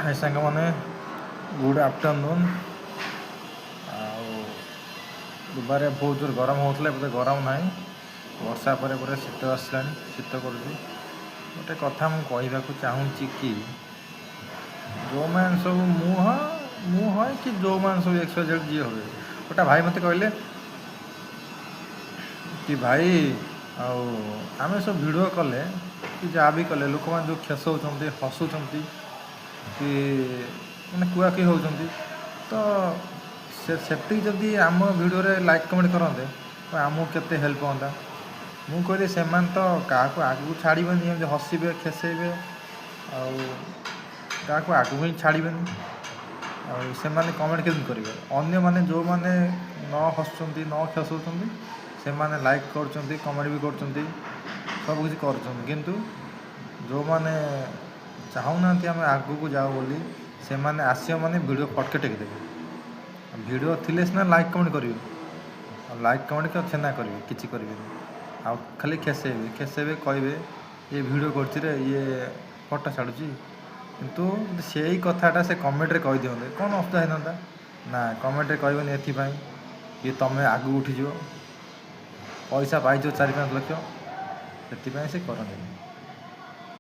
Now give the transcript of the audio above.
High ସାଙ୍ଗମାନେ, good afternoon. ଆଉ ଦୁବାଇରେ ବହୁତ ଜୋର ଗରମ ହେଉଥିଲା, ଏବେ ତ ଗରମ ନାହିଁ। ବର୍ଷା ପରେ ପରେ ଶୀତ ଆସିଲାଣି, ଶୀତ କରୁଛି। ଗୋଟେ କଥା ମୁଁ କହିବାକୁ ଚାହୁଁଛି କି ଯେଉଁମାନେ ସବୁ ମୁଁ ହଁ କି ଯେଉଁମାନେ ସବୁ ଏକ୍ସ ୱାଇ ଜେଡ଼୍ ଯିଏ ହେବେ, ଗୋଟେ ଭାଇ ମୋତେ କହିଲେ କି ଭାଇ, ଆଉ ଆମେ ସବୁ ଭିଡ଼ିଓ କଲେ କି ଯାହା ବି କଲେ, ଲୋକମାନେ ଯେଉଁ ଖେସଉଛନ୍ତି, ହସୁଛନ୍ତି କି ମାନେ କୁହାକୁହି ହେଉଛନ୍ତି, ତ ସେ ସେତିକି ଯଦି ଆମ ଭିଡ଼ିଓରେ ଲାଇକ୍ କମେଣ୍ଟ କରନ୍ତେ ତ ଆମକୁ କେତେ ହେଲ୍ପ ହୁଅନ୍ତା। ମୁଁ କହିଲି, ସେମାନେ ତ କାହାକୁ ଆଗକୁ ଛାଡ଼ିବେନି। ଏମିତି ହସିବେ, ଖେସେଇବେ ଆଉ କାହାକୁ ଆଗକୁ ହିଁ ଛାଡ଼ିବେନି। ଆଉ ସେମାନେ କମେଣ୍ଟ କେମିତି କରିବେ? ଅନ୍ୟମାନେ ଯେଉଁମାନେ ନ ହସୁଛନ୍ତି, ନ ଖେସଉଛନ୍ତି, ସେମାନେ ଲାଇକ୍ କରୁଛନ୍ତି, କମେଣ୍ଟ ବି କରୁଛନ୍ତି, ସବୁକିଛି କରୁଛନ୍ତି। କିନ୍ତୁ ଯେଉଁମାନେ ଚାହୁଁନାହାନ୍ତି ଆମେ ଆଗକୁ ଯାଉ ବୋଲି, ସେମାନେ ଆସିବ ମାନେ ଭିଡ଼ିଓ ଫଟକେ ଟେକିଦେବେ। ଭିଡ଼ିଓ ଥିଲେ ସିନା ଲାଇକ୍ କମେଣ୍ଟ କରିବେ। ଆଉ ଲାଇକ୍ କମେଣ୍ଟ କି ଛେନା କରିବେ, କିଛି କରିବେନି। ଆଉ ଖାଲି ଖେସେଇବେ, ଖେସେଇବେ, କହିବେ ଇଏ ଭିଡ଼ିଓ କରୁଛି ରେ, ଇଏ ଫଟୋ ଛାଡ଼ୁଛି। କିନ୍ତୁ ସେଇ କଥାଟା ସେ କମେଣ୍ଟରେ କହିଦିଅନ୍ତେ, କ'ଣ ଅସୁବିଧା ହେଇଥାନ୍ତା? ନା, କମେଣ୍ଟରେ କହିବେନି ଏଥିପାଇଁ କି ତୁମେ ଆଗକୁ ଉଠିଯିବ, ପଇସା ପାଇଯିବ 4-5 ଲକ୍ଷ, ସେଥିପାଇଁ ସେ କରନ୍ତିନି।